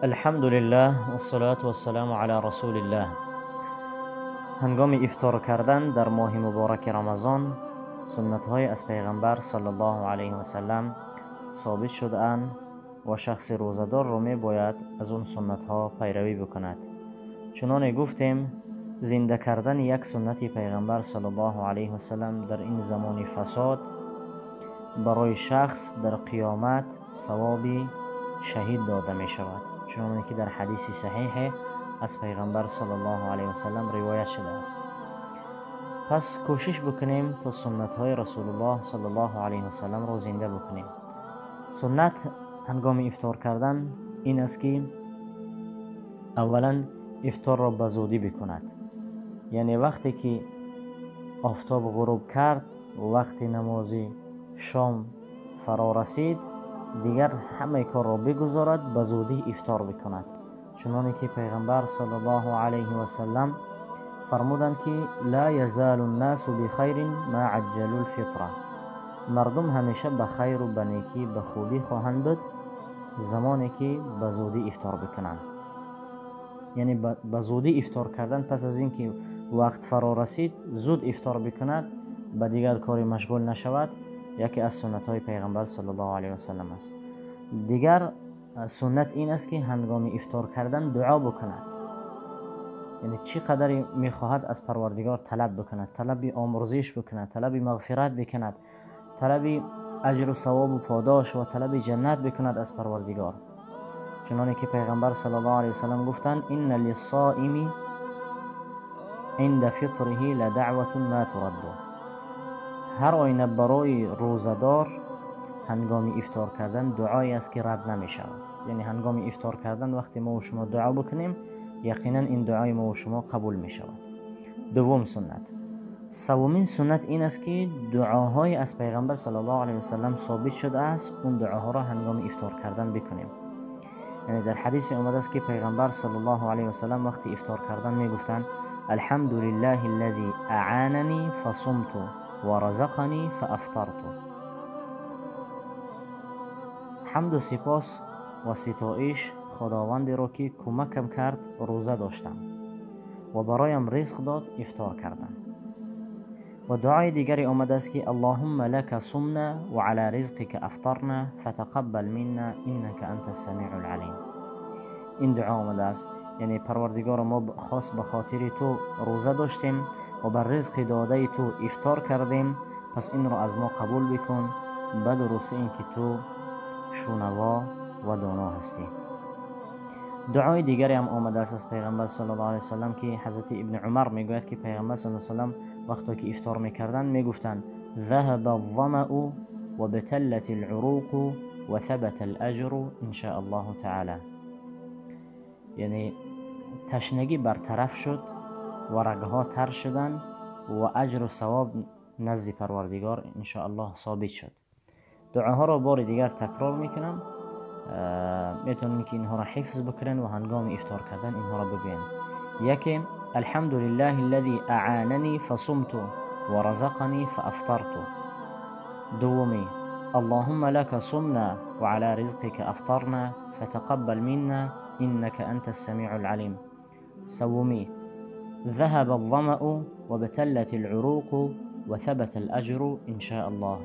الحمد لله والصلاة والسلام علی رسول الله. هنگام افطار کردن در ماه مبارک رمضان سنت های از پیغمبر صلی الله علیه و سلم ثابت شده‌اند و شخص روزه‌دار را می باید از اون سنت ها پیروی بکند. چنانه گفتیم زنده کردن یک سنت پیغمبر صلی الله علیه و سلم در این زمان فساد برای شخص در قیامت ثوابی شهید داده می شود، چنانه که در حدیث صحیح از پیغمبر صلی الله علیه و سلم روایت شده است. پس کوشش بکنیم تا سنت های رسول الله صلی الله علیه و سلم را زنده بکنیم. سنت هنگام افطار کردن این است که اولا افطار را به زودی بکند، یعنی وقتی که آفتاب غروب کرد و وقت نماز شام فرا رسید دیگر همه کار را بگذارد، به زودی افطار بکند. چنانه که پیغمبر صلی الله علیه و سلم فرمودند که لا یزال الناس بخیر ما عجلوا الفطره، مردم همیشه به خیر و به نیکی به خوبی خواهند بود زمانی که به زودی افطار بکنند. یعنی به زودی افطار کردن پس از اینکه وقت فرا رسید زود افطار بکند، به دیگر کاری مشغول نشود، یکی از سنت های پیغمبر صلی الله علیه و سلم است. دیگر سنت این است که هنگام افطار کردن دعا بکند، یعنی چی قدری میخواهد از پروردگار طلب بکند، طلب آمرزش بکند، طلب مغفرت بکند، طلب اجر و ثواب و پاداش و طلب جنت بکند از پروردگار. چنانه که پیغمبر صلی الله علیه و سلم گفتند ان للصائم عند فطره لدعوة ما ترد، هر آینه برای روزه‌دار هنگام افطار کردن دعایی است که رد نمی شود. یعنی هنگام افطار کردن وقتی ما و شما دعا بکنیم یقینا این دعای ما و شما قبول می شود. دوم سنت. سومین سنت این است که دعاهای از پیغمبر صلی الله علیه و سلم ثابت شده است، اون دعاها را هنگام افطار کردن بکنیم. یعنی در حدیث آمده است که پیغمبر صلی الله علیه و سلم وقتی افطار کردن می گفتند الحمد لله الذي اعانني فصمت و رزقني فافطرت. حمد و سپاس و ستایش خداوندی را که کمکم کرد روزه داشتم و برایم رزق داد افطار کردم. و دعای دیگری آمده است که اللهم لك صمنا وعلى رزقك افطرنا فتقبل منا انك انت السمیع العلیم. این دعا آمده است، یعنی پروردگار ما خاص به خاطر تو روزه داشتیم و بر رزق داده تو افطار کردیم، پس این را از ما قبول بکن به درست این که تو شنوا و دانا هستی. دعای دیگری هم آمده است از پیغمبر صلی الله علیه و سلم که حضرت ابن عمر میگوید که پیغمبر صلی الله علیه و سلم وقتی که افطار میکردند میگفتند ذهب الظمأ وابتلت العروق وثبت الاجر ان شاء الله تعالی. یعنی تشنگی برطرف شد و رگها تر شدند و اجر و ثواب نزد پروردگار ان شاء الله ثابت شد. دعاها را بار دیگر تکرار میکنم، میتونین که اینها را حفظ بکنن و هنگام افطار کردن اینها را بگوین. یکی الحمد لله الذي اعانني فصمت ورزقني فافطرت. دومی اللهم لك صمنا وعلى رزقك افطرنا فتقبل منا انك انت السميع العليم. سومی ذهب الظمأ وابتلت العروق وثبت الأجر إن شاء الله.